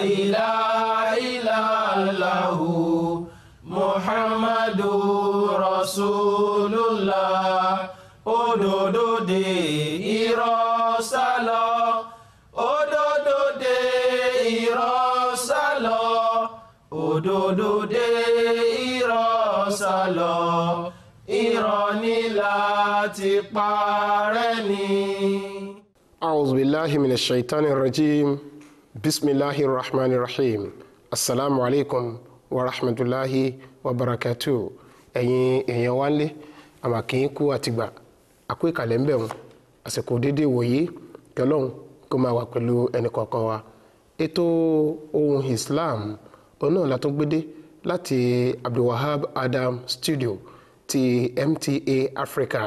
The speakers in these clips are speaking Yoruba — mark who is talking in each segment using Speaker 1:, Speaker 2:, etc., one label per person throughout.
Speaker 1: ilaha illallah Muhammadu Rasulullah. Òdodo dé irọ́ sálọ, òdodo dé irọ́ sálọ, òdodo dé irọ́ sálọ, irọ́ ní láti parẹ́ ni.
Speaker 2: أعوذ بالله من الشيطان الرجيم بسم الله الرحمن الرحيم السلام عليكم ورحمة الله وبركاته. Ẹ̀yin èèyàn wa ńlé, àmà kì í kú àtìgbà àkó ìkàlẹ̀ ń bẹ̀ wọn àsìkò déédéé wòye kí Ọlọ́run kó máa wà pẹ̀lú ẹnì kọ̀ọ̀kan wa. Ètò Ohùn Islam òun náà la tún gbé dé láti Abdulwahab Adam Studio ti MTA Africa,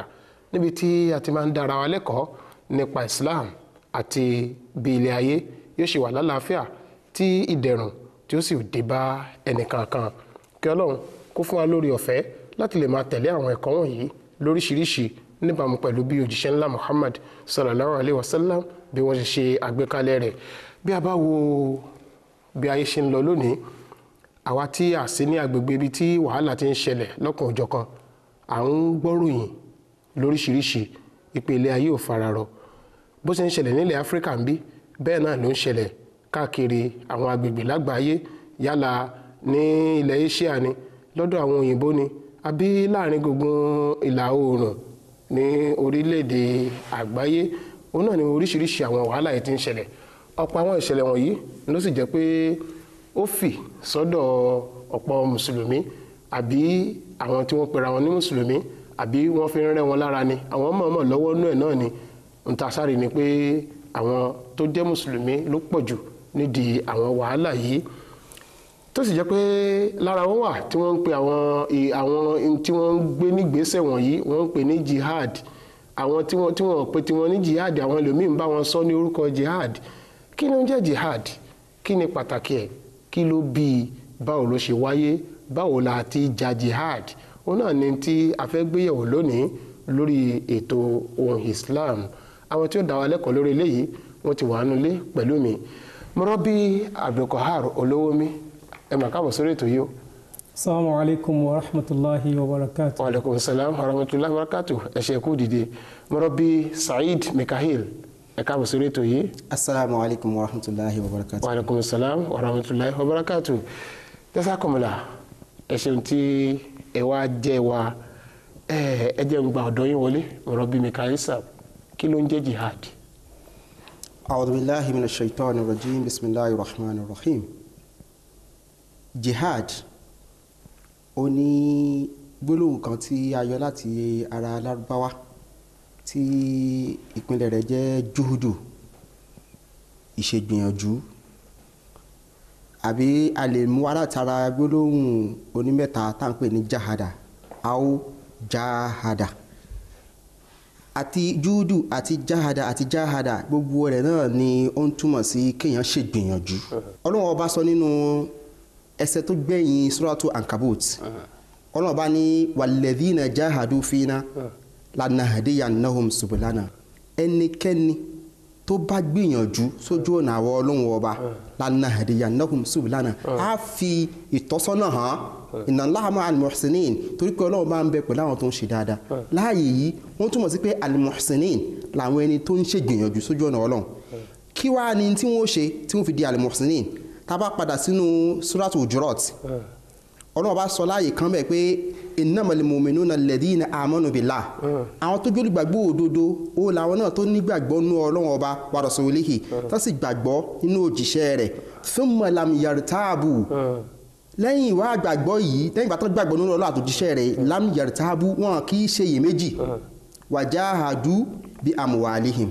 Speaker 2: níbi tí a ti máa ń dára wa lẹ́kọ̀ọ́ nípa Islam àti bí ilé ayé yóò ṣe wà lálàáfíà tí ìdẹ̀rùn tí ó sì dé bá ẹnìkankan. Kí Ọlọ́run kó fún wa lórí ọ̀fẹ́ láti lè máa tẹ̀lé àwọn ẹ̀kọ́ wọ̀nyí lóríṣiríṣi níbàámu pẹ̀lú bí òjíṣẹ́ ńlá Muhammad sallallahu alayhi wa sallam bí wọ́n ṣe ṣe àgbékalẹ̀ rẹ̀. Bí a bá wo bí ayé ṣe ń lọ lónìí, àwa tí a sí ní agbègbè ibi tí wàhálà ti ń ṣẹlẹ̀ lọ́kàn òjọ̀kan, à ń gbọ́ròyìn lóríṣiríṣi ìpele ayé ò fararọ. Bó ṣe ń ṣẹlẹ̀ nílẹ̀ Áfíríkà ń bí, bẹ́ẹ̀ náà ló ń ṣẹlẹ̀ káàkiri àwọn agbègbè lágbàáyé, yálà ní ilẹ̀ Asia ni, lọ́dọ̀ àwọn òyìnbó ni, àbí láàrin gbùngbùn ìlà oòrùn ní orílẹ̀-èdè àgbáyé. Òun náà ni oríṣiríṣi àwọn wàhálà yìí ti ń ṣẹlẹ̀. Ọ̀pọ̀ àwọn ìṣẹ̀lẹ̀ wọ̀nyí ló sì jẹ́ pé ó fì sọ́dọ̀ ọ̀pọ̀ mùsùlùmí, àbí àwọn tí wọ́n pera wọn ní mùsùlùmí, àbí wọ́n fi ń rẹ́ wọn lára ni, àwọn mọ̀ọ́mọ̀ lọ́wọ́ nú ẹ̀ náà ni. Ntasari ni pé àwọn tó jẹ́ mùsùlùmí ló pọ̀ jù nídìí àwọn wàhálà yìí, tó sì jẹ́ pé lára wọn wà tí wọ́n ń pe àwọn tí wọ́n ń gbé nígbésẹ̀ wọ̀nyí, wọ́n ń pè ní jihad. Àwọn tí wọ́n pè tí wọ́n ní jihad, àwọn ẹlòmíín bá wọn sọ ní orúkọ jihad. Kí ni ó ń jẹ́ jihad? Kí ni pàtàkì ẹ̀? Kí ló bí i? Báwo ló ṣe wáyé? Báwo la ti ja jihad? Òun náà ni tí a fẹ́ gbéyẹ̀wò lónìí lórí ètò Ohùn Islam. Àwọn tí ó dá wa lẹ́kọ̀ọ́ lórí eléyìí wọ́n ti wà nulẹ̀ pẹ̀lú mi. Mọ́rọ́bí Abdulkohar Olówómi, ẹ mà káàbọ̀ sórí ètò yìí o.
Speaker 3: Assalamu alaikum wa rahmatulahi wa barakatuh.
Speaker 2: Wa alaikum salam wa rahmatulahi wa barakatuh. Ẹ ṣé kú dìde. Mọ́rọ́bí Saheed Mikael, ẹ káàbọ̀ sórí ètò yìí.
Speaker 4: Assalamu alaikum wa rahmatulahi wa barakatuh.
Speaker 2: Wa alaikum salam wa rahmatulahi wa barakatuh. Jazakumullah, ẹ ṣeun tí ẹ wá jẹ́ wa. Ẹ jẹ́ ń gba ọ̀dọ́ yín wọlé. Mọ́rọ́bí Mikael sab, kí ló ń jẹ́ jihad?
Speaker 4: A'udhu billahi minash shaitani rajim. Bismillahir rahmanir rahim. Jihad ó ní gbólóhùn kan tí a yọ láti ara Lárúbáwá tí ìpínlẹ̀ rẹ̀ jẹ́ juhudu, ìṣègbìyànjú, àbí a lè mú wá látara gbólóhùn onímẹ́ta tá à ń pè ní jahada aw jahada. Àti juhudu àti jahada àti jahada, gbogbo rẹ̀ náà ni ó ń túmọ̀ sí kéèyàn ṣègbìyànjú. Ọlọ́run ọba sọ nínú ẹsẹ̀ tó gbẹ̀yìn suratu Ankabut, Ọlọ́run bá ní walladhina jahadu fina lanahdiyannahum subulana. Ẹnikẹ́ni tó bá gbìyànjú sójú ọ̀nà àwọn Ọlọ́run ọba, lanahdiyannahum subulana, á fi ìtọ́sọ́nà hàn. Inna Allaha ma'al muhsinin, torí pé Ọlọ́run bá ń bẹ pẹ̀lú àwọn tó ń ṣe dáadáa. Láàyè yìí wọ́n túmọ̀ sí pé al-muhsinin làwọn ẹni tó ń ṣègbìyànjú sójú ọ̀nà Ọlọ́run. Kí wàá ní tí wọ́n ṣe tí wọ́n fi di al-muhsinin? Tá bá padà sínú suratu Hujurat, Ọlọ́run bá sọ láàyè kan bẹ́ẹ̀ pé innamal mu'minuna alladhina amanu billah. Àwọn tó jẹ́ olùgbàgbọ́ òdodo ó làwọn náà tó nígbàgbọ́ nínú Ọlọ́run ọba wa rasulihi, tó sì gbàgbọ́ nínú òjíṣẹ́ rẹ̀. Thumma lam yartabu, lẹ́yìn ìwà àgbàgbọ́ yìí, lẹ́yìn ìgbà tó gbàgbọ́ nínú Ọlọ́run àtòjíṣẹ́ rẹ̀, lam yartabu, wọn kì í ṣe iyèméjì. Wajahadu bí amuwalihim,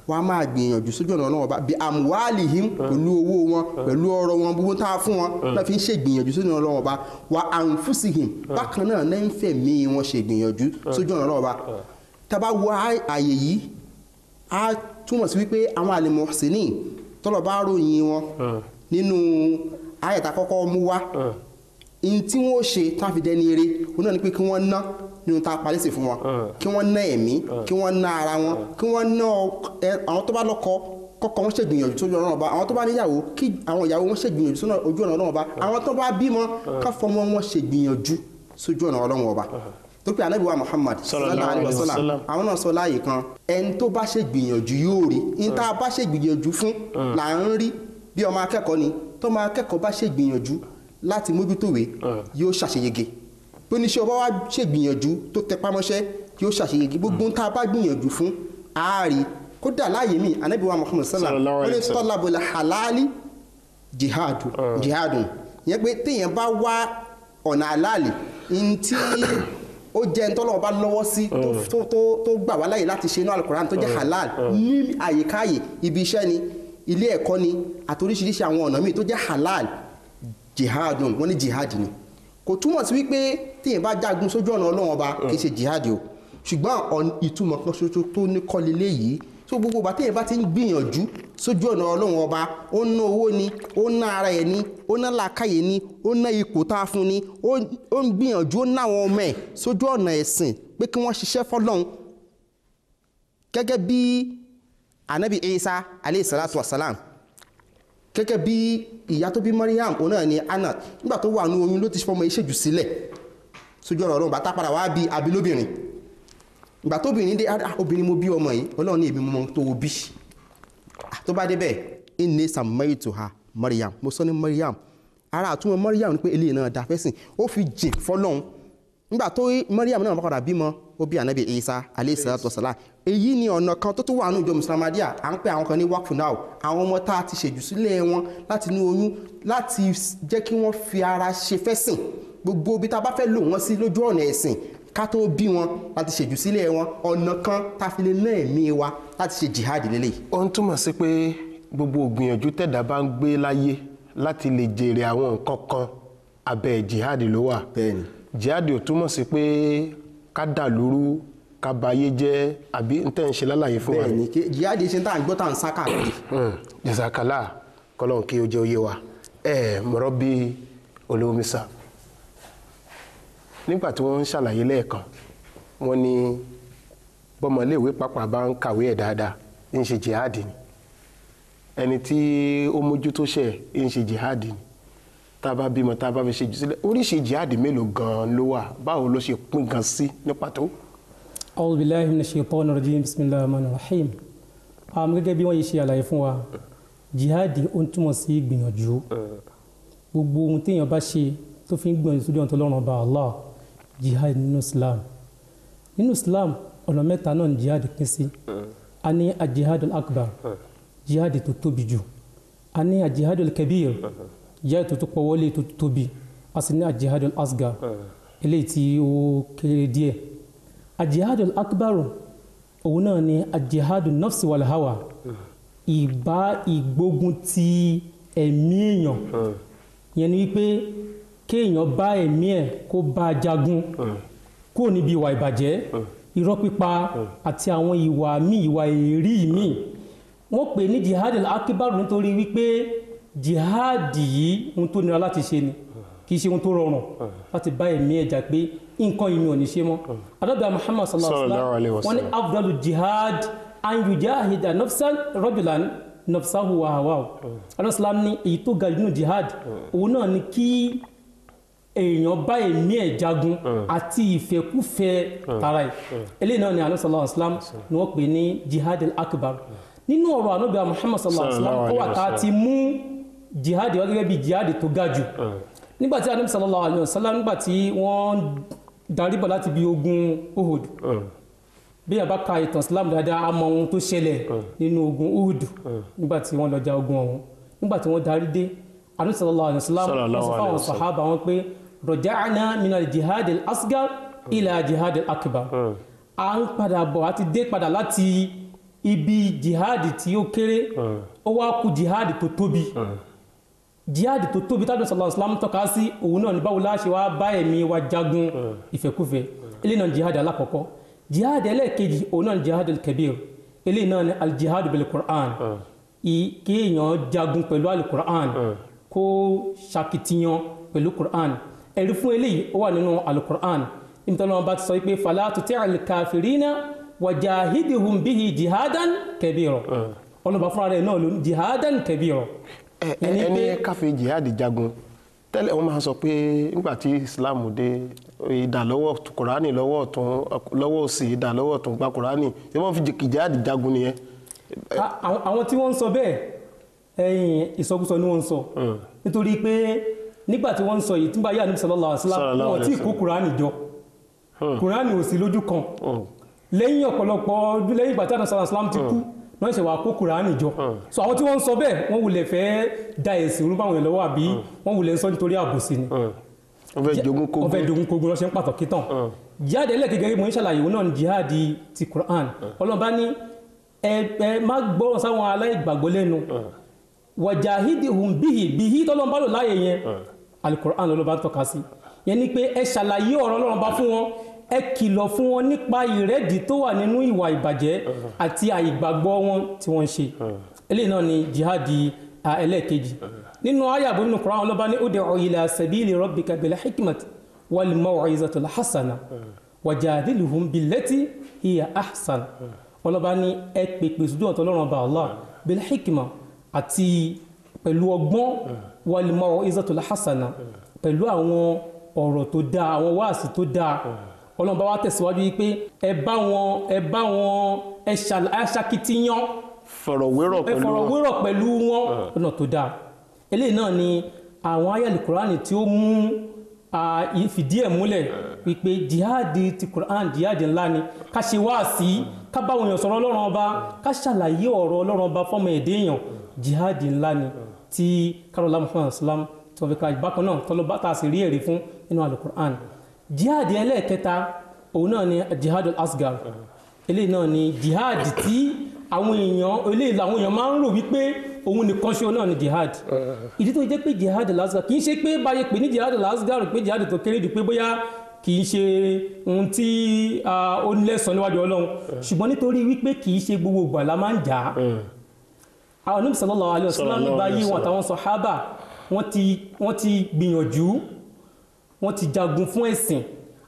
Speaker 4: wọ́n á máa gbìyànjú sójú ọ̀nà Ọlọ́run ọba bí amuwalihim, pẹ̀lú owó wọn, pẹ̀lú ọrọ̀ wọn, gbogbo tá a fún wọn náà fi ń ṣègbìyànjú sójú ọ̀nà Ọlọ́run ọba. Wa anfusihim, bákan náà náà ń fẹ̀mí wọn ṣègbìyànjú sójú ọ̀nà Ọlọ́run ọba. Tá bá wo àyè yìí, á túmọ̀ sí wípé àwọn al-muhsinin tọ́lọ̀ bá ròyìn wọn nínú àyàtà kọ́kọ́ mú wá, in tí wọ́n ṣe tá fi dẹni eré, òun náà ni pé kí wọ́n ná nínú tá a palẹ́ sí fún wọn, kí wọ́n ná ẹ̀mí, kí wọ́n ná ara wọn, kí wọ́n ná àwọn tó bá lọ́kọ Kọ́kọ́ wọn ṣègbìyànjú sójú ọ̀nà ọba. Àwọn tó bá níyàwó, kí àwọn ìyàwó wọn ṣègbìyànjú sójú ọ̀nà Ọlọ́run ọba. Àwọn tó bá bímọ, ká fọmọ wọn ṣègbìyànjú sójú ọ̀nà Ọlọ́run ọba. Tó pé Ànábì wa Muhammad sallallahu alaihi wasallam, àwọn náà sọ láàyè kan, ẹni tó bá ṣègbìyànjú yóò rí. Ní tá a bá ṣègbìyànjú fún là ń rí. Bí ọmọ akẹ́kọ̀ọ́ ni, tó máa akẹ́kọ̀ọ́ bá ṣègbìyànjú láti mójútòwé, yóò ṣàṣeyege. Bí oníṣẹ́ ọba wa ṣègbìyànjú tó tẹpá mọ́ṣẹ́, yóò ṣàṣeyege. Gbogbo tá a bá gbìyànjú fún àárí. Kódà láàyè mi, Ànábì wa Muhammad sallallahu alaihi wasallam, ó ní talabul halali jihadu jihadun. Yẹn pé téèyàn bá wá ọ̀nà àlàálì ntí ó jẹ́ ntọ́lọ́wọ́ bá lọ́wọ́ sí, tó gbà wá láyè láti ṣe inú Al-Qur'an tó jẹ́ halal ní àyíkáyè, ibi iṣẹ́ ni, ilé ẹ̀kọ́ ni, àti oríṣiríṣi àwọn ọ̀nà míì tó jẹ́ halal, jihadun, wọ́n ní jihad ni. Kò túmọ̀ sí wípé téèyàn bá jagun sójú ọ̀nà Ọlọ́run ọba kì í ṣe jihad o, ṣùgbọ́n ìtumọ̀ kan ṣoṣo tó ní kọ́lé léyìí. So gbogbo ìgbà téèyàn bá ti ń gbìyànjú sójú ọ̀nà Ọlọ́run ọba, ó ná owó ni, ó ná ara ẹ̀ ni, ó ná làákàyè ni, ó ná ipò tá a fún ni, ó ń gbìyànjú, ó ná àwọn ọmọ ẹ̀ sójú ọ̀nà ẹ̀sìn pé kí wọ́n ṣiṣẹ́ fọ́lọ́run. Gẹ́gẹ́ bí Ànábì Isa alayhi salatu wasalam, gẹ́gẹ́ bí ìyá tó bí Mariam, òun náà ni Anna, nígbà tó wà ní oyún ló ti fọmọ iṣẹ́ jù sílẹ̀ sójú ọ̀nà Ọlọ́run. Bàtà padà wá bí abilóbìnrin. Ìgbà tóbìnrin dé, obìnrin mo bí ọmọ yìí, Ọlọ́run ní èmi mọ tó bí. Tó bá débẹ̀, inni sammaytuha Mariam, mo sọ ní Mariam. Ara àtúmọ̀ Mariam ni pé eléyìí náà da fẹ́sìn, ó fi jìn fọlọ́run. Nígbà tó Mariam náà padà bímọ, ó bí Ànábì Isa alayhi salatu wassalam. Èyí ni ọ̀nà kan tó tún wà nínú ìjọ Mùsùlùmí. À ń pè àwọn kan ní Waqf Now, àwọn ọmọ tá a ti ṣèjù sílẹ̀ wọn láti inú oyún láti jẹ́ kí wọ́n fi ara ṣe fẹ́sìn. Gbogbo ibi tá a bá fẹ́ lò wọ́n sí lójú ọ̀nà ẹ̀sìn, ká tó bí wọn láti ṣèjù sílẹ̀ wọn, ọ̀nà kan tá a fi lè ná ẹ̀mí wa láti ṣe jihad lélẹ̀.
Speaker 2: Ó ń túmọ̀ sí pé gbogbo ògbìyànjú tẹ̀dá bá ń gbé láyé láti lè jèrè àwọn nǹkan kan, abẹ́ jihad ló wà.
Speaker 4: Bẹ́ẹ̀ni.
Speaker 2: Jihad ò túmọ̀ sí pé ká dà lóru, ká bayé jẹ́, àbí n tẹ́ ń ṣe lálàyé fún wa.
Speaker 4: Bẹ́ẹ̀ni, jihad ṣe tá à ń gbọ́ tá à ń sá káàkiri.
Speaker 2: Jazakallah, kọ́lọ́n kí ó jẹ́ oyé wa. Mọ̀rọ́ bí olómísà, nígbà tí wọ́n ń ṣàlàyé lẹ́ẹ̀kan, wọ́n ní bọ́mọléèwé pàápàá bá ń kàwé ẹ̀ dáadáa, ń ṣe jihad ni. Ẹni tí ó mójútó ṣe ń ṣe jihad ni. Tá a bá bímọ, tá a bá fi ṣe jù sílẹ̀, oríṣi jihad mélòó gan-an ló wà? Báwo ló ṣe pín gan sí ní pàtó?
Speaker 3: A'udhu billahi minash shaitani rajim, bismillahir rahmanir rahim. Gẹ́gẹ́ bí wọ́n yìí ṣe àlàyé fún wa, jihad ó ń túmọ̀ sí gbìyànjú. Gbogbo ohun téèyàn bá ṣe tó fi ń gbìyànjú sójú ọ̀nà tọ́lọ́run ọba Allah, jihad nínú Islam. Nínú Islam, ọ̀nà mẹ́ta náà ni jihad pín sí. A ní ajihadul akbar, jihad tó tóbi jù. A ní ajihadul kabir, jihad tó pọ̀wọ́lé tó tóbi. A sì ní ajihadul asgar, eléyìí tí ó kéré díẹ̀. Ajihadul akbar, òun náà ni ajihadul nafsi wal hawa, ìbá ìgbógun ti ẹ̀mí èèyàn. Ìyẹn ni wípé kéèyàn bá ẹ̀mí ẹ̀ kó bá a jagun kúrò níbi ìwà ìbàjẹ́, irọ́ pípa àti àwọn ìwà míì, ìwà èrí míì. Wọ́n pè ní jihad al-akbar nítorí wípé jihad yìí ohun tó nira láti ṣe ni, kì í ṣe ohun tó rọrùn láti bá ẹ̀mí ẹ̀ jà pé nǹkan yìí mi ò ní ṣe mọ́. Ànábì Muhammad sallallahu alaihi wasallam wọ́n ní afdalu jihad an yujahida nafsan rajulan nafsahu wa hawahu. Ànábì sallam ní èyí tó ga jù nínú jihad, òun náà ni kí èèyàn bá ẹ̀mí ẹ̀ jagun àti ìfẹ́kúfẹ́ tara ẹ̀. Eléyìí náà ni Ànábì sallallahu alaihi wasallam ni wọ́n pè ní jihad al-akbar. Nínú ọ̀rọ̀ Ànábì Muhammad sallallahu alaihi wasallam ó wà tá a ti mú jihad wá gẹ́gẹ́ bí jihad tó ga jù. Nígbà tí Ànábì sallallahu alaihi wasallam, nígbà tí wọ́n darí bọ̀ láti bí ogun Uhud, bí a bá ka ìtàn Islam dáadáa, a mọ ohun tó ṣẹlẹ̀ nínú ogun Uhud nígbà tí wọ́n lọ ja ogun ọ̀hún. Nígbà tí wọ́n darí dé, Ànábì sallallahu alaihi wasallam wọ́n sọ fáwọn sàhábà wọn pé rọ̀jáàna minal jihad al-asgar ila jihad al-akbar. A ń padà bọ̀, a ti dé padà láti ibi jihad tí ó kéré, ó wá kù jihad tó tóbi. Jihad tó tóbi tàbí sallallahu alaihi wasallam tọ́ka sí, òun náà ní báwo la ṣe wá bá ẹ̀mí wa jagun ìfẹ́kúfẹ́. Eléyìí náà jihad alákọ̀ọ́kọ́. Jihad ẹlẹ́ẹ̀kejì, òun náà jihad al-kabir. Eléyìí náà ni al-jihad bil-Qur'an, kí èèyàn jagun pẹ̀lú al-Qur'an, kó ṣakitiyan pẹ̀lú Qur'an. Ẹ̀rí fún eléyìí ó wà nínú al-Qur'an, níbi tí Ọlọ́run bá ti sọ pé fala tuti'il kafirina wajahidhum bihi jihadan kabira. Ọlọ́ba fúnra rẹ̀ náà ló ní jihadan kabira.
Speaker 2: Ẹni káfí jihad jagun tẹ́lẹ̀, wọ́n máa sọ pé nígbà tí Islam dé, ìdà lọ́wọ́ Kùránì, lọ́wọ́ ọ̀tún, lọ́wọ́ òsì, ìdà lọ́wọ́ ọ̀tún, gba Kùránì, ṣé wọ́n fi jihad jagun nìyẹn?
Speaker 3: Àwọn tí wọ́n ń sọ bẹ́ẹ̀, ẹ̀yìn ìsọkúsọ ni wọ́n ń sọ, nítorí pé nígbà tí wọ́n ń sọ yìí tí ń bá yá Ànábì sallallahu alaihi wasallam, wọn tí kó Kùránì jọ, Kùránì ò sí lójú kan. Lẹ́yìn ọ̀pọ̀lọpọ̀ ọdún lẹ́yìn ìgbà tí Ànábì sallallahu alaihi wasallam ti kú, wọ́n ṣe wá kó Kùránì jọ. So àwọn tí wọ́n ń sọ bẹ́ẹ̀, wọ́n wulẹ̀ fẹ́ da ẹ̀sìn rú báwọn lọ́wọ́, àbí wọ́n wulẹ̀ ń sọ nítorí àbòsí ni.
Speaker 2: Wọ́n fẹ́ jogún kógún.
Speaker 3: Wọ́n fẹ́ jogún kógún lọ́sẹ̀ ń pàtàkì tán. Jihad ẹlẹ́kẹ̀kẹ́ mo ń ṣàlàyé òun náà ní jihad ti Quran. Ọlọ́run bá ní ẹ má gbọ́ràn sáwọn aláìgbàgbọ́ lẹ́nu, wajahidihum bihi, bihi tọ́lọ́run bá lò láàyè yẹn, alukur'an lọ́lọ́ bá ń tọ́ka sí. Yẹn ni pé ẹ ṣàlàyé ọ̀rọ̀ Ọlọ́run bá fún wọn, ẹ kìlọ̀ fún wọn nípa ìrẹ́dì tó wà nínú ìwà ìbàjẹ́ àti àìgbàgbọ́ wọn tí wọ́n ń ṣe. Eléyìí náà ni jihadi ẹlẹ́ẹ̀kejì nínú àyà àbò nínú Qur'an. Ọlọ́ba ní ud'u ila sabili rabbika bil hikmati wal maw'izatil hasana wajadilhum billati hiya ahsan. Ọlọ́ba ní ẹ pèpè sójú ọ̀tọ̀ Ọlọ́run ọba Allah bil hikma àti pẹ̀lú ọgbọ́n, wal maw'izatil hasana, pẹ̀lú àwọn ọ̀rọ̀ tó dáa, àwọn wáàsí tó dáa. Ọlọ́run bá wá tẹ̀síwájú yìí pé ẹ bá wọn, ẹ bá wọn, ẹ ṣàkitiyan,
Speaker 2: fọ̀rọ̀wérọ̀
Speaker 3: ẹ fọ̀rọ̀wérọ̀ pẹ̀lú wọn lọ́nà tó dáa. Eléyìí náà ni àwọn ayáàlì Kùránì tí ó mú ìfìdí ẹ̀ múlẹ̀ wípé jihadi ti Quran jihadi ńlá ni. Ká ṣe wáàsí, ká bá wọn èèyàn sọ̀rọ̀ Ọlọ́run ọba, ká ṣàlàyé ọ̀rọ̀ Ọlọ́run ọba fọ́mọ ẹ̀dẹ́ èèyàn, jihadi ńlá ni tí karola Muhammad salam tí wọ́n fi ka bákan náà tọ́lọ́ tá a sì rí ẹ̀rí fún nínú alukur'an. Jihadi ẹlẹ́ẹ̀kẹta òun náà ni jihad al-asgar. Eléyìí náà ni jihad tí àwọn èèyàn, eléyìí làwọn èèyàn máa ń rò wípé òun nìkan ṣe náà ni jihad. Ìdí tó jẹ́ pé jihad al-asgar kì í ṣe pé báyé pé ní jihad al-asgar pé jihad tó kéré jù, pé bóyá kì í ṣe ohun tí ó lẹ́sàn níwájú Ọlọ́run, ṣùgbọ́n nítorí wípé kì í ṣe gbogbo ìgbà la máa ń jà á. Àwọn Ànábì sallallahu alaihi wasallam nígbà yìí wọn àtàwọn sàhábà wọ́n ti gbìyànjú, wọ́n ti jagun fún ẹ̀sìn.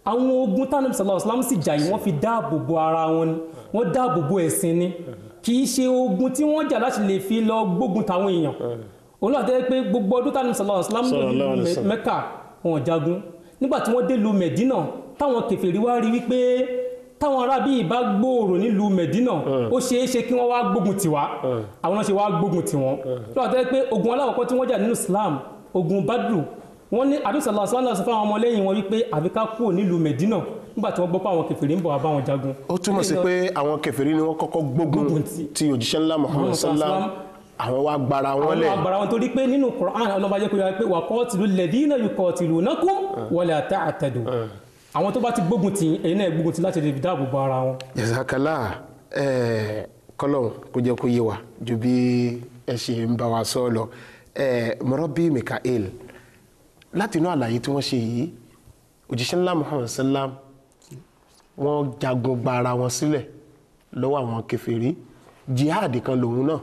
Speaker 3: Àwọn ogun tánàbí sallallahu alaihi wasallam sì jà yìí, wọ́n fi dáàbò bo ara wọn ni, wọ́n dáàbò bo ẹ̀sìn ni. Kì í ṣe ogun tí wọ́n jà láti lè fi lọ gbógun táwọn èèyàn. Òun náà tẹ́ pé gbogbo ọdún tánàbí sallallahu alaihi wasallam ní Mẹ́kà wọn jagun. Nígbà tí wọ́n dé lu Mẹ̀dínà, táwọn kèfèrí wá rí wípé táwọn arábí ìbá gbòòrò nílùú Mẹ̀dínà, ó ṣeé ṣe kí wọ́n wá gbógun tì wá. Àwọn náà ṣe wá gbógun tì wọ́n. Lọ́wọ́ tẹ́ pé ogun alákọ̀ọ́kọ́ tí wọ́n jà nínú Islam, ogun Badru, wọ́n ní àdúsàlá sálà sọ fáwọn ọmọlẹ́yìn wọn wípé àfi ká kúrò nílùú Mẹ̀dínà nígbà tí wọ́n gbọ́ pé àwọn kèfèrí ń bọ̀ wá bá wọn jagun.
Speaker 2: Ó túmọ̀ sí pé àwọn kèfèrí ni wọ́n kọ́kọ́ gbógun ti òjíṣẹ́ ńlá Muhammad sallam, àwọn wá gbára wọn lẹ̀.
Speaker 3: Àwọn agbára wọn, torí pé nínú Qur'an ọlọ́ba jẹ́ kó yára pé wa qatilu alladhina yuqatilunakum wala ta'tadu. Àwọn tó bá ti gbógun tì èyí náà gbógun ti láti lè dáàbò bo ara wọn.
Speaker 2: Jazakallah, kọ́lọ́n kó jẹ́ kó yé wa ju bí ẹ ṣe ń bá wa sọ lọ. Murabbi Mikael, láti inú àlàyé tí wọ́n ṣe yìí, òjíṣẹ́ ńlá Muhammad sallam wọ́n jagun gba ara wọn sílẹ̀ lọ́wọ́ àwọn kèfèrí, jihad kan lòun náà.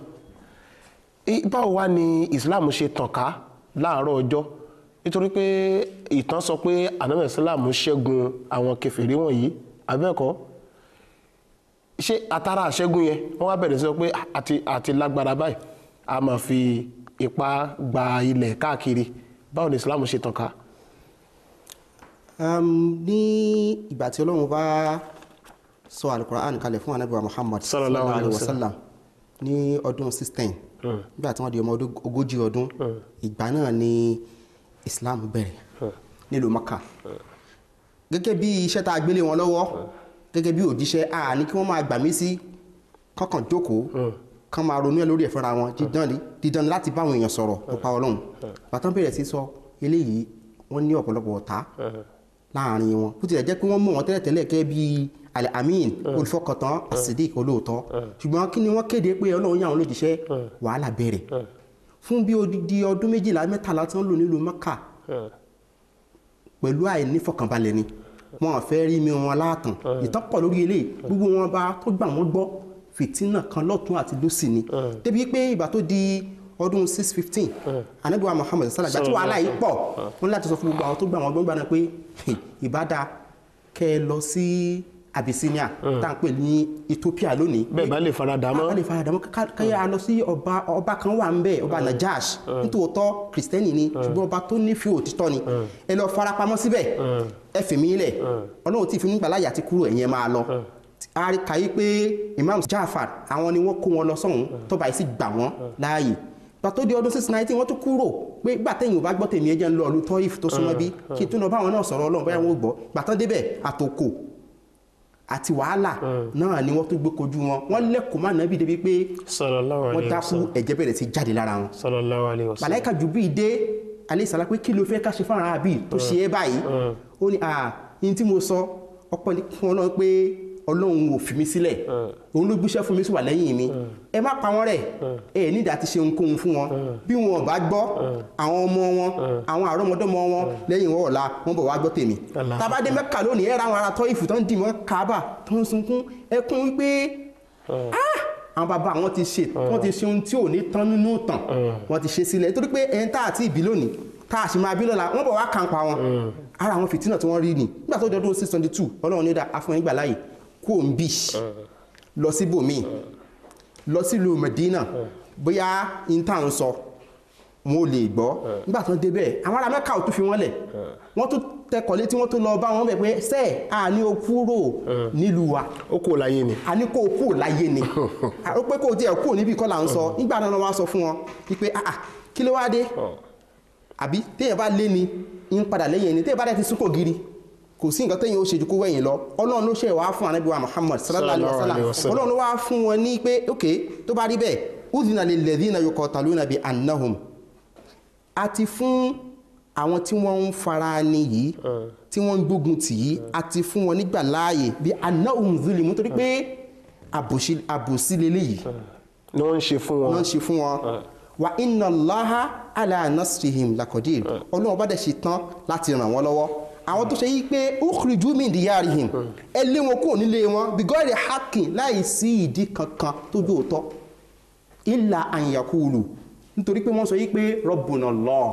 Speaker 2: Báwo wá ni Islam ṣe tàn ká láàárọ̀ ọjọ́? Nítorí pé ìtàn sọ pé Ànábì sallam ṣẹ́gun àwọn kèfèrí wọ̀nyí, abẹ́ẹ̀kọ́? Ṣé àtàrà àṣẹ́gun yẹn wọ́n wá bẹ̀rẹ̀ sọ pé àti lágbára báyìí, a máa fi ipá gba ilẹ̀ káàkiri? Báwo ni Islam ṣe tàn ká?
Speaker 4: Ní ìgbà tí Ọlọ́run bá sọ alukur'an kalẹ̀ fún Ànábì wa Muhammad
Speaker 2: sallallahu alaihi
Speaker 4: wasallam ní ọdún 16, nígbà tí wọ́n di ọmọ 40 ọdún, ìgbà náà ni Islam bẹ̀rẹ̀ nílùú Maka. Gẹ́gẹ́ bí iṣẹ́ tá a gbélé wọn lọ́wọ́, gẹ́gẹ́ bí òjíṣẹ́, a ní kí wọ́n máa gbà mí sí kọ́kàn jókòó kán máa ronú ẹ̀ lórí ẹ̀ fúnra wọn, dídán láti bá àwọn èèyàn sọ̀rọ̀ nípa Ọlọ́run. Bàtán bẹ̀rẹ̀ sí sọ eléyìí, wọ́n ní ọ̀pọ̀lọpọ̀ ọ̀tá láàrin wọn. Bó tilẹ̀ jẹ́ pé wọ́n mọ̀ wọ́n tẹ́lẹ̀tẹ́lẹ̀ gẹ́gẹ́ bí Al-Amin, olùfọkàntán, As-Siddiq, olóòótọ́, ṣùgbọ́n kí ni wọ́n kéde pé Ọlọ́run yàn wọ́n lójíṣẹ́, wàhálà bẹ̀rẹ̀. Fún bí odidi ọdún 12 13 tí wọ́n lò nílùú Mẹ́kà pẹ̀lú àìnífọ̀kànbalẹ̀ ni wọn fẹ́ rí mi wọn láàtàn. Ìtàn pọ̀ lórí eléyìí, gbogbo wọn bá tó gbà wọ́n gbọ́ fìtínà kan lọ́tún àti lósì ni. Débi pé ìgbà tó di ọdún 615, Ànábì wa Muhammad sallallahu alaihi wasallam, ìgbà tí wàhálà yìí pọ̀, wọ́n láti sọ fún gbogbo àwọn tó gbà wọ́n gbọ́ náà pé ìbádá kẹ́ ẹ lọ sí Abyssinia tá à ń pè ní Ethiopia lónìí.
Speaker 2: Bẹ́ẹ̀ bá lè faradà mọ́.
Speaker 4: Bá lè faradà mọ́, káyà lọ sí ọba kan wà ń bẹ̀, ọba Najash, nítòótọ́ kìrìsìtẹ́nì ni, ṣùgbọ́n ọba tó nífẹ̀ẹ́ òtítọ́ ni. Ẹ lọ farapamọ́ síbẹ̀, ẹ fèmí lẹ̀, Ọlọ́run tí ìfúnnígbà láyà ti kúrò, ẹ̀yẹn máa lọ. A rí kàyí pé Imam Jafar àwọn ni wọ́n kó wọn lọ sọ́hún, tọ́ba yìí sì gbà wọ́n láàyè. Gbà tó di ọdún 619 wọ́n tún kúrò pé gbà tẹ̀yìn ò bá gbọ́ tèmi, ẹ jẹ́ ń lọ ìlú Tọ́ìf tó súnmọ́ bí, kí n tún lọ bá àwọn náà sọ̀rọ̀ Ọlọ́run bóyá wọn ò gbọ́. Gbà tán débẹ̀, àtòkò àti wàhálà náà ni wọ́n tún gbé kojú wọn, wọ́n lẹ́kọ̀ọ́ má nàbí débi pé wọ́n dákú, ẹ̀jẹ̀ bẹ̀rẹ̀ sí jáde lára wọn. Màláíkà Jibril dé alayhi salam pé kí ló fẹ́ ká ṣe fáwọn arábì tó ṣe é báyìí? Ó ní ní tí mo sọ ọ̀pọ̀ fún Ọlọ́run pé Ọlọ́run ò fi mí sílẹ̀, òun ló gbéṣẹ́ fún mi sí wà lẹ́yìn mi, ẹ má pa wọ́n rẹ́, ẹ nídàá ti ṣe ohunkóhun fún wọn, bí wọn ò bá gbọ́ àwọn ọmọ wọn, àwọn àrọ́mọdọ́mọ wọn lẹ́yìn wọn ọ̀la wọn bọ̀ wá gbọ́ tèmi. Tá bá dé Mẹ́kà lónìí, ẹ ra àwọn ará Tọ́ìfù tó ń dì mọ́ Káàbà tó ń sunkún ẹkún wípé àwọn bàbá wọn ti ṣe, wọ́n ti ṣe ohun tí ò ní tán nínú ìtàn, wọ́n ti ṣe sílẹ̀, nítorí pé ẹni tá àti ìbí lónìí tá a sì máa bí lọ́la wọ́n bọ̀ wá kàǹpa wọn. Ara àwọn fìtínà tí wọ́n rí ni nígbà tó dọdún 622 Ọlọ́run ní ó dá afún ẹgbà láàyè kó ń bì lọ síbòmíì, lọ sílùú Medina, bóyá n tá ń sọ wọn ò lè gbọ́. Nígbà tó ń débẹ̀, àwọn ará Mẹ́kà ò tún fi wọ́n lẹ̀, wọ́n tún tẹkọ̀ létí, wọ́n tún lọ bá wọn bẹ̀ pé sẹ́ẹ̀ a ní o kúrò nílùú wa.
Speaker 2: Ó kúrò láyé ni.
Speaker 4: A ní kó o kúrò láyé ni, ó pé kó o tiẹ̀ kúrò níbi kọ́ là ń sọ. Nígbà náà wọ́n á sọ fún wọn wípé kí ló wá dé? Àbí téèyàn bá lé ni ń padà lẹ́yìn ẹni, téèyàn bá dẹ̀ ti súnkò giri, kò sí nǹkan téèyàn ó ṣe ju kó wẹ̀yìn lọ. Ọlọ́run ló ṣe wá fún Ànábì wa Muhammad sallallahu alaihi wasallam, Ọlọ́run ló wá fún wọn ní pé ok, tó bá rí bẹ́ẹ̀, udhina lilladhina yuqataluna bi annahum, àti fún àwọn tí wọ́n ń fara ní yìí, tí wọ́n ń gbógun tì yìí, àti fún wọn nígbà láàyè bí annahum zulimu, nítorí pé àbòsí leléyìí
Speaker 2: ni wọ́n ń ṣe fún wọn.
Speaker 4: Wọ́n ń ṣe fún wọn. Wa inna Allaha ala nasrihim laqadir, Ọlọ́run bá dẹ̀ ṣe tán láti ràn wọ́n lọ́wọ́. Àwọn tó ṣe yí pé ukhriju min diyarihim, ẹ lé wọn kúrò nílé wọn, bighairi haqqin, láì sí ìdí kankan tó jó òótọ́, illa an yaqulu, nítorí pé wọ́n sọ yí pé Rabbuna Allah,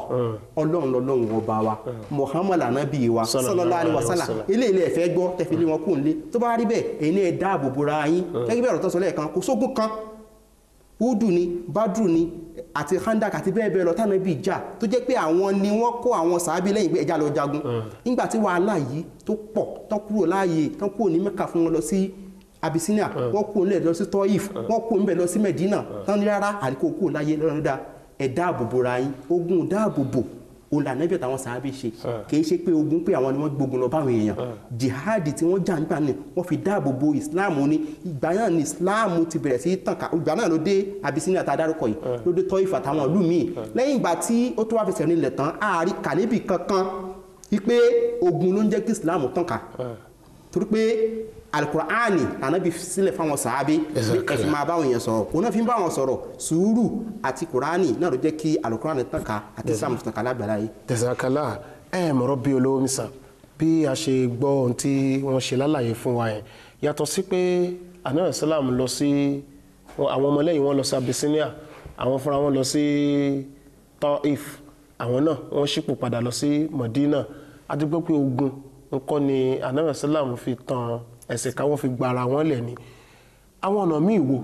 Speaker 4: Ọlọ́run lọ́lọ́run ọba wa, Muhammad ànábì wa sallallahu alaihi wasallam. Ilé ilé ẹ̀fẹ́ gbọ́ tẹ̀fí lé wọn kúrò nílé. Tó bá rí bẹ́ẹ̀, èyí ní ẹ dáàbò bora yín. Gẹ́gẹ́ bí ọ̀rọ̀ tó sọ lẹ́ẹ̀kan, kò sógun kan, Udu ni, Badru ni, àti Khandak àti bẹ́ẹ̀ bẹ́ẹ̀ lọ tánàbí jà, tó jẹ́ pé àwọn ni wọ́n kó àwọn sàábí lẹ́yìn pé ẹja lọ jagun. Nígbà tí wàhálà yìí tó pọ̀, tán kúrò láàyè, tán kúrò ní Mẹ́kà fún wọn lọ sí Abyssinia, wọ́n kúrò nílẹ̀ lọ sí Tọ́ìf, wọ́n kúrò níbẹ̀ lọ sí Medina, tán ní rárá àríkò kúrò láyé lọ́rùn dá, ẹ dáàbò bora yín. Ogun dáàbò bò òun lànàbí àtàwọn sàábí ṣe, kì í ṣe pé ogun pé àwọn ni wọ́n gbógun lọ báwọn èèyàn. Jihadi tí wọ́n jà nígbà ni wọ́n fi dáàbò bo Islam ní ìgbà náà ni Islam ti bẹ̀rẹ̀ sí tàn ká. Ìgbà náà ló dé Abyssinia tá a dárúkọ yìí, ló dé Tọ́ìfù àtàwọn ìlú míì. Lẹ́yìn ìgbà tí ó tó wá fẹsẹ̀ nílẹ̀ tán, àárí kàníbì kankan wípé ogun ló ń jẹ́ kí Islam tàn ká, torí pé Alukur'ani lànàbí sílẹ̀ fáwọn sàábé ẹ fi máa báwọn èèyàn sọ̀rọ̀, òun náà fi ń bá wọn sọ̀rọ̀. Sùúrù àti Kur'ani náà ló jẹ́ kí Alukur'ani tàn ká àti Islam tàn ká lágbàlá yìí.
Speaker 2: Jazakallah. Ẹ mọ̀rọ̀ bí olówó mi sàn bí a ṣe gbọ́ ohun tí wọ́n ṣe lálàyé fún wa yẹn, yàtọ̀ sí pé Ànábì sálàm lọ sí àwọn ọmọlẹ́yìn wọn lọ sí Abyssinia, àwọn fúnra wọn lọ sí Taif, àwọn náà wọ́n ṣípò padà lọ sí Madina. A ti gbọ́ pé ogun ńkọ́ ni Ànábì sálàm fi tàn ẹ̀sìn ká, wọ́n fi gba ara wọn lẹ̀ ni. Àwọn ọ̀nà míì wo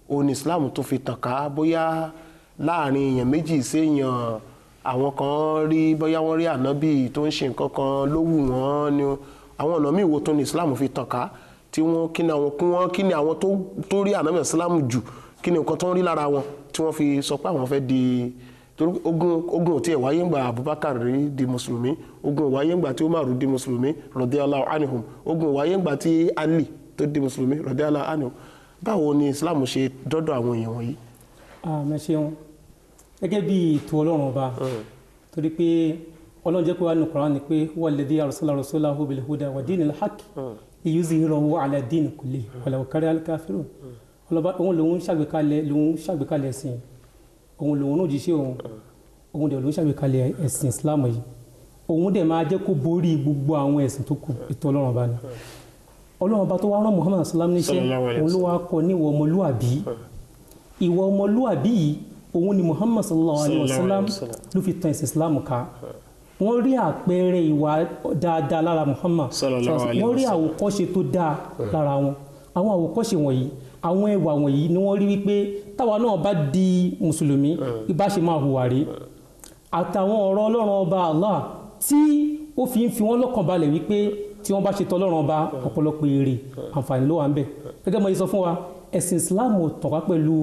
Speaker 2: òun ni Islam tó fi tàn ká? Bóyá láàrin èèyàn méjì sí èèyàn, àwọn kan rí, bóyá wọ́n rí ànábì tó ń ṣe nǹkan kan ló wù wọ́n ni. Àwọn ọ̀nà míì wo tó ní Islam fi tàn ká, tí wọ́n kí ni àwọn kún wọn, kí ni àwọn tó rí ànábì Islam jù, kí ni nǹkan tó ń rí lára wọn tí wọ́n fi sọ pé àwọn fẹ́ di? Torí ogun ò tiẹ̀ wáyé ńgbà Abubakar rí di mùsùlùmí, ogun ò wáyé ńgbà tí Umaru di mùsùlùmí radiyallahu anhum, ogun ò wáyé ńgbà tí Ali tó di mùsùlùmí radiyallahu anhum. Báwo ni Islam ṣe dọ́dọ̀ àwọn èèyàn wọ̀nyí?
Speaker 3: Àmọ́ ṣeun, gẹ́gẹ́ bí ètò Ọlọ́run ọba, torí pé Ọlọ́run jẹ́ pé wà ní Kùránì pé huwa alladhi arsala rasulahu bil huda wa dinil haqq liyuzhirahu ala dini kullihi walau karihal kafirun. Òun lòun ṣàgbékalẹ̀ ẹ̀sìn, òun lòun náà jíṣẹ́ òun, òun dẹ̀ lòun ṣàgbékalẹ̀ ẹ̀sìn Islam yìí, òun dẹ̀ máa jẹ́ kó borí gbogbo àwọn ẹ̀sìn tó kù. Ètò Ọlọ́run ọba ni. Ọlọ́run ọba tó wá rán Muhammad sallam níṣẹ́, òun ló wá kọ ní ìwọ ọmọlúàbí. Ìwọ ọmọlúàbí yìí òun ni Muhammad sallallahu alayhi wa sallam ló fi tan ẹ̀sìn Islam ká. Wọ́n rí àpẹẹrẹ ìwà dáadáa lára Muhammad, wọ́n rí àwòkọ́ṣe tó dáa lára wọn. Àwọn àwòkọ́ṣe wọ̀nyí, àwọn ẹwà wọ̀nyí ni wọ́n rí wípé táwa náà bá di mùsùlùmí ibà ṣe máa hùwà rí, àtàwọn ọ̀rọ̀ Ọlọ́run ọba Allah tí ó fi ń fi wọ́n lọ́kàn balẹ̀ wípé tí wọ́n bá ṣe tọ́lọ́run ọba ọ̀pọ̀lọpọ̀ èrè àǹfààní ló wà ń bẹ̀. Gẹ́gẹ́ mo ṣe sọ fún wa, ẹ̀sìn Islam ò tàn wá pẹ̀lú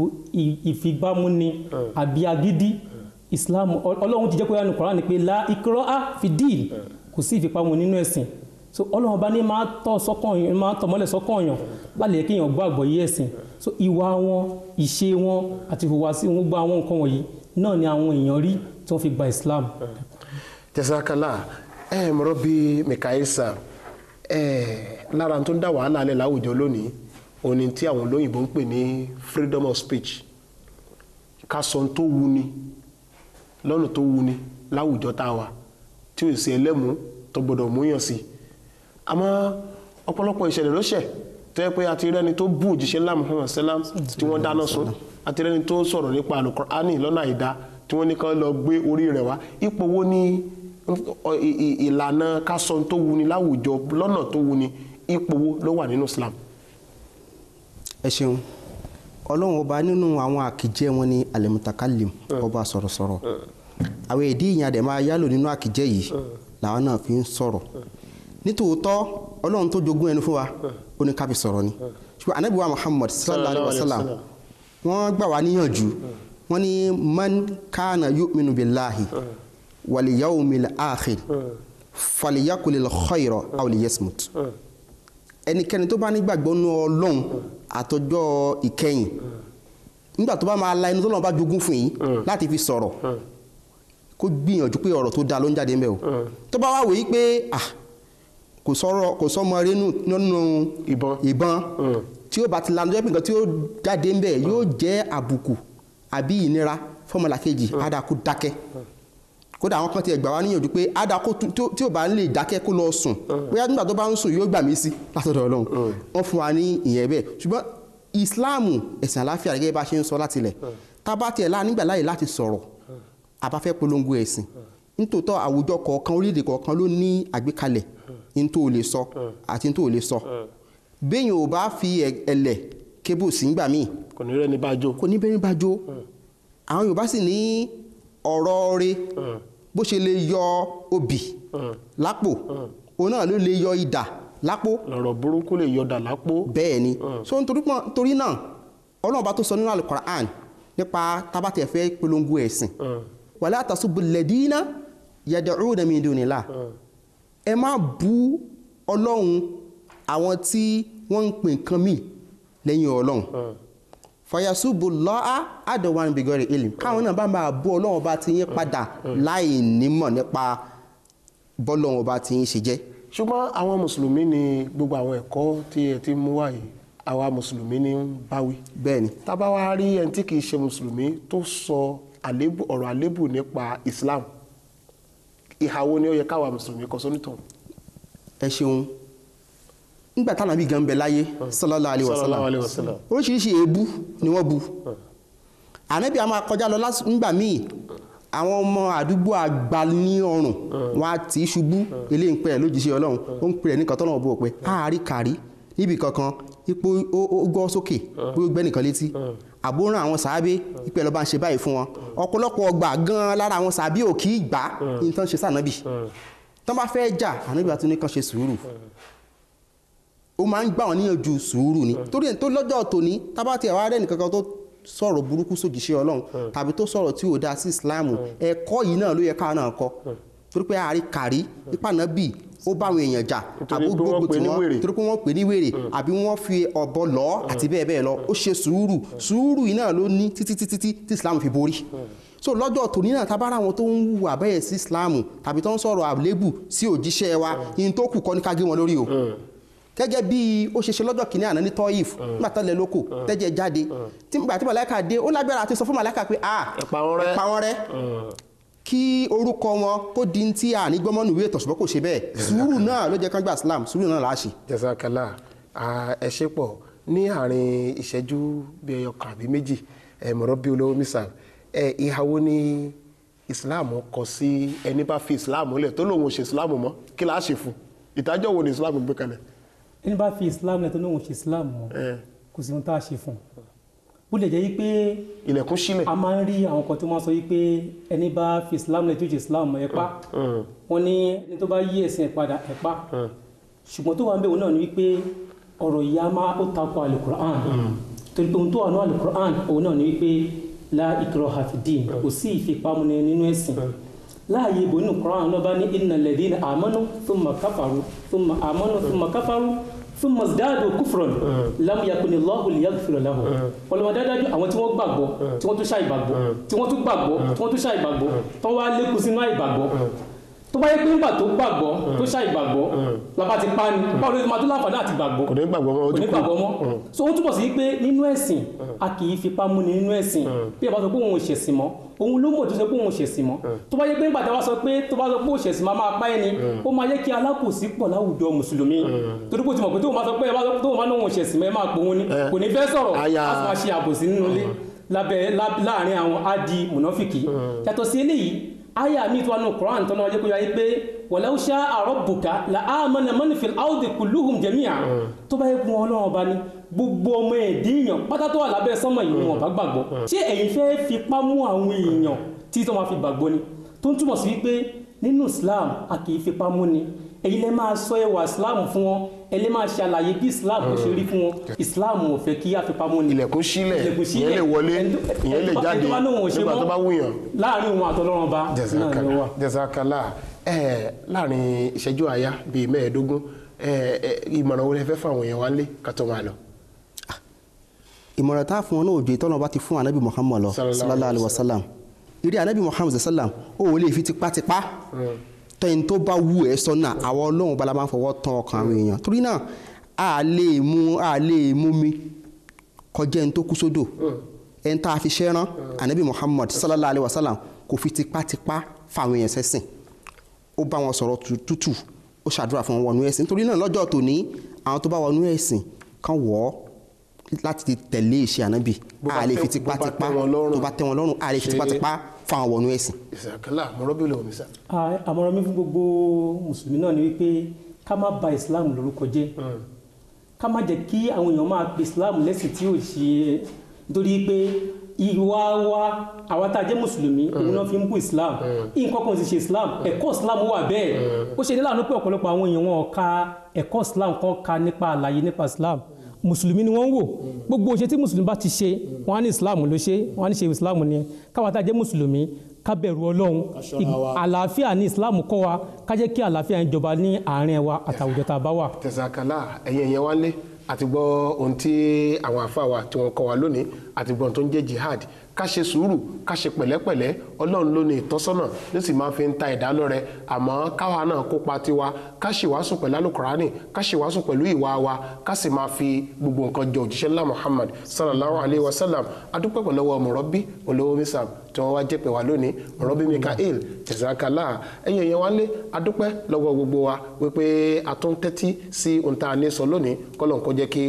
Speaker 3: ìfigbámúni àbí agídí. Islam Ọlọ́run ti jẹ́ pé wà ní Kùránì pé la ikraha fi din, kò sí ìfipámú nínú ẹ̀sìn. So Ọlọ́run bá ní máa tọ́ sọ́kàn, máa tọ̀ mọ́lẹ̀ sọ́kàn yàn láti lè kéèyàn gbọ́ àgbọ́yé ẹ̀sìn. So ìwà wọn, ìṣe wọn àti ìhùwàsí wọn, gbogbo àwọn nǹkan wọ̀nyí náà ni àwọn èèyàn rí tí wọ́n fi gba Islam.
Speaker 2: Jazakallah. Ẹ mọ̀rọ̀ bí Mikael sir, lára tó ń dá wàhálà alẹ́ láwùjọ lónìí òní tí àwọn olóyìnbó ń pè ní freedom of speech, ká sọ tó wuni lọ́nà tó wuni láwùjọ tá a wà tí ò sí ẹlẹ́mú tó gbọdọ̀ múyàn sí. Àmọ́ ọ̀pọ̀lọpọ̀ ìṣẹ̀lẹ̀ ló ṣẹ̀ tó yẹ pé a ti rẹ́ni tó bú òjíṣẹ́ ńlá Muhammad sallam tí wọ́n dáná sun, a ti rẹ́ni tó sọ̀rọ̀ nípa Al-Qur'ani lọ́nà àìdá tí wọ́n ní kán lọ gbé orí rẹ̀ wá. Ipò wo ni ìlànà ká sọ tó wuni láwùjọ lọ́nà tó wuni, ipò wo ló wà nínú Islam?
Speaker 4: Ẹ ṣeun. Ọlọ́run ọba nínú àwọn àkìjẹ́ wọn ni alimutakalim, ọba sọ̀rọ̀sọ̀rọ̀. Àwọn èdè ìyẹn àdè máa yálò nínú àkìjẹ́ yìí làwọn náà fi ń sọ̀rọ̀. Nítòótọ́ Ọlọ́run tó jogún ẹnu fún wa ó ní ká fi sọ̀rọ̀ ni. Ṣùgbọ́n Ànábì wa Muhammad sallallahu alayhi wa sallam wọ́n gbà wá níyànjú, wọ́n ní man kana yu'minu billahi wal yawmil akhir falyakulil khayra aw liyasmut. Ẹnikẹ́ni tó bá nígbàgbọ́ nú Ọlọ́run àtọjọ́ ìkẹyìn, nígbà tó bá máa la ẹnu tó lọ́n bá jogún fún yín láti fi sọ̀rọ̀, kó gbìyànjú pé ọ̀rọ̀ tó dáa ló ń jáde ńbẹ̀ o. Tó bá wá wòye pé kò sọ̀rọ̀, kò sọmọ rẹ nínú ìbọn tí ó bá ti lanu jẹ́ pé nǹkan tí ó jáde ńbẹ̀ yóò jẹ́ àbùkù àbí ìnira fọmọlàkejì, á dáa kó dákẹ́. Kódà àwọn kan ti gbà wá níyànjú pé á dáa kó tí ò bá ń lè dákẹ́ kó lọ sùn, bóyá nígbà tó bá ń sùn yóò gbà mí sí látọ̀dọ̀ Ọlọ́run. Wọ́n fún wa ní ìyẹn bẹ́ẹ̀. Ṣùgbọ́n Ìsìláàmù ẹ̀sìn àláfíà gẹ́gẹ́ bá ṣe ń sọ láti ilẹ̀, tá bá tiẹ̀ lá nígbà láàyè láti sọ̀rọ̀, a bá fẹ́ polongo ẹ̀sìn, nítòótọ́ àwùjọ kọ̀ọ̀kan, orílẹ̀-èdè kọ̀ọ̀kan ló ní àgbékalẹ̀ ní tó lè sọ àti ní tó lè sọ. Béèyàn ò bá fi ẹ̀lẹ̀ kébù sí ńgbà míì,
Speaker 2: kò ní rẹ́ni bá jó,
Speaker 4: kò ní bẹ́ni bá jó. Àwọn Yorùbá sì ní ọ̀rọ̀ rẹ̀ bó ṣe lè yọ obì lápò, òun náà ló lè yọ idà lápò.
Speaker 2: Lọ̀rọ̀ burúkú lè yọ idà lápò.
Speaker 4: Bẹ́ẹ̀ ni. So nítorí náà Ọlọ́run bá tó sọ nínú Al-Qur'an nípa tábàtì ẹ̀fẹ́ polongo ẹ̀sìn, wala tasubbu alladhina yad'una min dunillah, ẹ má bú Ọlọ́run àwọn tí wọ́n ń pè nǹkan míì lẹ́yìn Ọlọ́run. Fayasubu lọ́á àdọ̀wà bigori ilim, káwọn náà bá máa bú Ọlọ́run bá ti yín padà láì nímọ̀ nípa bọ́lọ́run bá ti yín ṣe jẹ́.
Speaker 2: Ṣùgbọ́n àwọn mùsùlùmí ni gbogbo àwọn ẹ̀kọ́ tí ẹ ti mú wá yìí, àwa mùsùlùmí ni ń báwí.
Speaker 4: Bẹ́ẹ̀ni.
Speaker 2: Tá bá wá rí ẹni tí kìí ṣe mùsùlùmí tó sọ ọ̀rọ̀ àlébù nípa Islam, ìhà wo ni ó yẹ káwa mùsùlùmí kọ sónítàn?
Speaker 4: Ẹ ṣeun. Nígbà táwọn àbí gan bẹ láyé sallallahu alaihi wasallam, oríṣiríṣi èébú ni wọ́n bu. Ànábì a máa kọjá lọ nígbà míì, àwọn ọmọ àdúgbò àgbà ní ọrùn wọn á tì í ṣubú, eléyìí ń pè rẹ̀ lójíṣẹ́ Ọlọ́run, ó ń pè rẹ̀ nìkan tọ́lọ́run bò pé àárí kàrí níbi kankan, ipò ó gbọ́ sókè bóyá ó gbẹ́ nìkan létí, àbóràn àwọn sàábé ìpè lọ́ba ń ṣe báyìí fún wọn. Ọ̀pọ̀lọpọ̀ ọgbà gan lára àwọn sàábé ò kì í gbà ní tán ṣe sànábì. Tán bá fẹ́ jà, ànábì àti oníkan ṣe sùúrù. Ó máa ń gbà wọ́n níyànjú sùúrù ni. Torí ẹ̀ tó lọ́jọ́ tòní, tábà tí àwa rẹ̀ nìkankan tó sọ̀rọ̀ burúkú sójíṣẹ́ Ọlọ́run tàbí tó sọ̀rọ̀ tí ò dáa sí Ìsìláàmù, ẹ̀kọ́ yìí náà ló yẹ káwa náà kọ́. Torí pé àárí kàrí nípa náà bì ó bá àwọn èèyàn jà, àbó gbógun tí wọ́n, torí pé wọ́n pè ní wèrè, àbí wọ́n fi ọ̀bọ lọ àti bẹ́ẹ̀ bẹ́ẹ̀ lọ. Ó ṣe sùúrù, sùúrù yìí náà ló ní títí títí tí Ìsìláàmù fi borí. So lọ́jọ́ tòní náà tábára àwọn tó ń hùwà bẹ́ẹ̀ sí Ìsìláàmù tàbí tó ń sọ̀rọ̀ àlébù sí òjíṣẹ́ wa, yìí tó kù kọ́ ní ká gé wọn lórí o. Gẹ́gẹ́ bí ó ṣe ṣe lọ́jọ́ kìíní àná ní Tọ́ìf, nígbà tó lẹ lóko tẹ́jẹ̀ jáde, nígbà tí màláíkà dé, ó lágbára àti sọ fún màláíkà pé ẹ pa wọ́n rẹ́, kí orúkọ wọn kó di tí a ní gbọ́mọ́nù ìwé ìtàn, ṣùgbọ́n kò ṣe bẹ́ẹ̀. Sùúrù náà ló jẹ́ kán gba Islam, sùúrù náà là á ṣe.
Speaker 2: Jazakallah. Ẹ ṣe pọ̀. Ní àárín ìṣẹ́jú bí ẹyọ kan àbí méjì, mọ̀rọ̀ bí olówó mísà, ìhà wo ni Islam kọ sí ẹni bá fi Islam lẹ̀ tó lóun ò ṣe Islam mọ́, kí la ṣe fún? Ìdájọ́ wo ni Islam gbé kalẹ̀?
Speaker 3: Ẹni bá fi Islam lẹ̀ tó lóun ò ṣe Islam mọ́, kò sí ohun tá a ṣe fún. Bó lè jẹ́ yí pé
Speaker 2: ilẹ̀kùn sílẹ̀,
Speaker 3: a máa ń rí àwọn kan tó máa sọ yí pé ẹni bá fi Islam lẹ̀ tó ṣe Islam mọ́, ẹ pa. Wọ́n ní ẹni tó bá yí ẹ̀sìn ẹ̀ padà, ẹ pa. Ṣùgbọ́n tó wà ń bẹ̀ òun náà ni wípé ọ̀rọ̀ yìí á máa ó takò alukur'an, torí pé ohun tó wà ní alukur'an òun náà ni wípé la ikraha fi din, kò sí ìfipámúni nínú ẹ̀sìn. Láàyè ibò nínú Qur'an ló bá ní innal ladhina amanu thumma kafaru thumma amanu thumma kafaru thumma izdadu kufran lam yakunillahu liyaghfira lahum. Ọlọ́mọ dáadáa àwọn tí wọ́n gbàgbọ́, tí wọ́n tún ṣàìgbàgbọ́, tí wọ́n tún gbàgbọ́, tí wọ́n tún ṣàìgbàgbọ́, tán wá lékún sínú àìgbàgbọ́. Tó bá yẹ pé nígbà tó gbàgbọ́ tó ṣàìgbàgbọ́ la bá ti pa ni, báwo ló ti máa tó láǹfààní àti gbàgbọ́?
Speaker 2: Kò ní gbàgbọ́ mọ́, ó
Speaker 3: kò
Speaker 2: ti
Speaker 3: ní
Speaker 2: kú.
Speaker 3: gbàgbọ́ mọ́. So ó túbọ̀ sí pé nínú ẹ̀sìn a kì í fipá múni nínú ẹ̀sìn. Bí ẹ bá sọ pé òun ò ṣẹ̀sìn mọ́, òun ló mọ̀ tó sọ pé òun ò ṣẹ̀sìn mọ́. Tó bá yẹ pé nígbà tí a bá sọ pé tó bá sọ pé òṣẹ̀sìn máa máa pa ẹni, ó máa yẹ kí alákòsí pọ̀ láwùjọ mùsùlùmí, torí pé ó ti mọ̀ pé tóun bá sọ pé ẹ bá sọ pé tóun bá ní òun ò ṣẹ̀sìn mọ́, ẹ máa pò òun ni, kò ní fẹ́ sọ̀rọ̀,
Speaker 2: Aya.
Speaker 3: á sì máa ṣe àbòsí nínú ilé lábẹ́ láàrin àwọn adi mùnáfìkì. Yàtọ̀ sí eléyìí, aya mi tó wà nínú Quran tó náà wájú pé wáyé pé walau sha'a rabbuka la amana man fil ardi kulluhum jami'a. Tó bá yẹ kó wọn Ọlọ́run ọba ní gbogbo ọmọ ẹ̀dín èèyàn pátá tó wà lábẹ́ sánmọ̀ yìí ni wọn bá gbàgbọ́. Ṣé ẹ̀yin fẹ́ fipá mú àwọn èèyàn tí tó máa fi gbàgbọ́ ni? Tó ń túmọ̀ sí wípé nínú Islam a kì í fipá mú ni. Ẹ̀yin lẹ máa sọ ẹwà Islam fún wọn, ẹ lè máa ṣàlàyé bí Islam kò ṣe rí fún wọn. Islam ò fẹ́ kí a fipá mú ni.
Speaker 2: Ilẹ̀kùn sílẹ̀,
Speaker 3: Ilẹ̀kùn sílẹ̀.
Speaker 2: ìyẹn lè wọlé, ìyẹn lè jáde
Speaker 3: ẹni tó bá lóun ò ṣe
Speaker 2: nígbà tó
Speaker 3: mọ́,
Speaker 2: bá wúyàn.
Speaker 3: láàrin òun àtọlọ́run ọba náà ni ó wà.
Speaker 2: Jazakallah. Láàrin ìṣẹ́jú àyá bíi 25, ìmọ̀ràn wo lẹ fẹ́ fún àwọn èèyàn wa nílé ká tó máa lọ?
Speaker 4: Ìmọ̀ràn tá a fún wọn náà òjò ìtọ́nà bá ti fún anabi Muhammad lọ,
Speaker 2: Sallallahu
Speaker 4: sallallahu alaihi wasallam. Ìrí anabi Muhammad sallam, ó wò lè fi tipátipá tẹ́ni tó bá wù ẹ́ sọ́nà. Àwọn Ọlọ́run bala máa ń fọwọ́ tán ọkàn àwọn èèyàn, torí náà a lè mú mi kọjá ẹni tó kú sódò. Ẹni tá a fi ṣẹ́rán anabi Muhammad sallallahu alaihi wasallam kò fi tipátipá fa àwọn èèyàn sẹ́sìn, ó bá wọn sọ̀rọ̀ tútù, ó ṣàdúrà fún wọn wọnú ẹ̀sìn. Nítorí náà lọ́jọ́ tòní, àwọn tó bá wọnú ẹ̀sìn kan wọ̀ ọ́ láti tẹ̀lé ìṣe ànábì.
Speaker 2: Bó bá
Speaker 4: A lè fi
Speaker 2: bó bá
Speaker 4: tipátipá
Speaker 2: tẹ́ wọn lọ́rùn.
Speaker 4: Tó bá tẹ́ wọn lọ́rùn, a lè fi tipátipá fa àwọn wọnú ẹ̀sìn.
Speaker 2: Jazakallah. Mọ̀rọ́bí lè omi sá.
Speaker 3: Àmọ̀ràn mi fún gbogbo mùsùlùmí náà ni wípé ká má ba Islam lórúkọ jẹ́, ká má jẹ́ kí àwọn èèyàn máa pe Islam lẹ́sìn tí ò ṣe, nítorí pé ìwà wa, àwa tá a jẹ́ mùsùlùmí, òun náà fi ń bú Islam. Nǹkan kan sì ṣe Islam, ẹ̀kọ́ Islam wà bẹ́ẹ̀. Ó ṣe ní láàánú pé ọ̀pọ̀lọpọ̀ àwọn èèyàn wọn ò ka ẹ̀kọ́ Islam kan ka nípa àlàyé nípa Islam. Mùsùlùmí ni wọ́n ń wò, gbogbo òṣè tí mùsùlùmí bá ti ṣe, wọ́n á ní Islam ló ṣe, wọ́n á ní ṣe Islam ni. Káwa tá a jẹ́ mùsùlùmí ká bẹ̀rù Ọlọ́run. Àlàáfíà ní Islam kọ́ wa, ká jẹ́ kí àlàáfíà ń jọba ní àárín wa àtàwùjọ tá a bá wà.
Speaker 2: Jazakallah. Ẹ̀yin èèyàn wa nílé, àti gbọ́ ohun tí àwọn àfáà wa tí wọ́n kọ́ wa lónìí, àti gbọ́ ohun tó ń jẹ́ jihad. Ká ṣe sùúrù, ká ṣe pẹ̀lẹ́pẹ̀lẹ́. Ọlọ́run ló ní ìtọ́sọ́nà ní sì máa fi ń ta ẹ̀dá lọ́rẹ, àmọ́ káwa náà kópa tiwa, ká ṣe wàásù pẹ̀lú alukurani, ká ṣe wàásù pẹ̀lú ìwà wa, ká sì máa fi gbogbo nǹkan jọ òjíṣẹ́ ńlá Muhammad sallallahu alayhi wa sallam. Adúpẹ́ pẹ̀lú ọwọ́ mọ̀rọ́bí olówó mísàm tí wọ́n wá jẹ́ pé wá lónìí, mọ̀rọ́bí Mikael. Jazakallah. Ẹ̀yin èèyàn wa lé, adúpẹ́ lọ́wọ́ gbogbo wa wípé a tún tẹ́tí sí ohun tá a ní sọ lónìí. Kọ́lọ̀ kó jẹ́ kí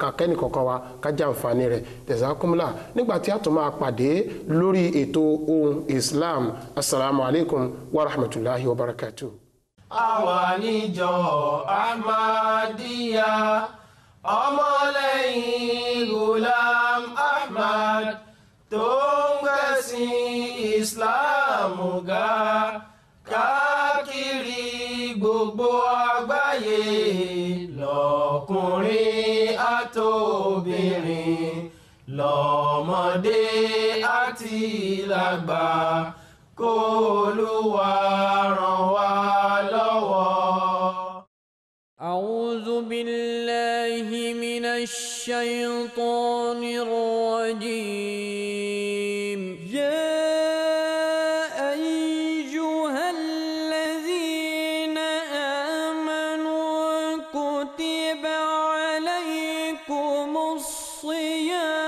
Speaker 2: akẹ́nì kọ̀ọ̀kan wa ká jẹ àǹfààní rẹ̀. Jazakumullah. Nígbà tí a tún máa pàdé lórí ètò Ohùn Islam, assalamu alaikum wa rahmatulahi wa barakatuh.
Speaker 1: Àwa níjọ Ahmadiyya, ọmọlẹ́yìn Ghulam Ahmad tó ń gbẹ̀sìn Islam ga káàkiri gbogbo àgbáyé, lọ́kùnrin àtobìnrin, lọ́mọdé àti lágbà, kó Olúwa ràn wá lọ́wọ́.
Speaker 5: أعوذ بالله من الشيطان الرجيم. يا أيها الذين آمنوا كتب عليكم الصيام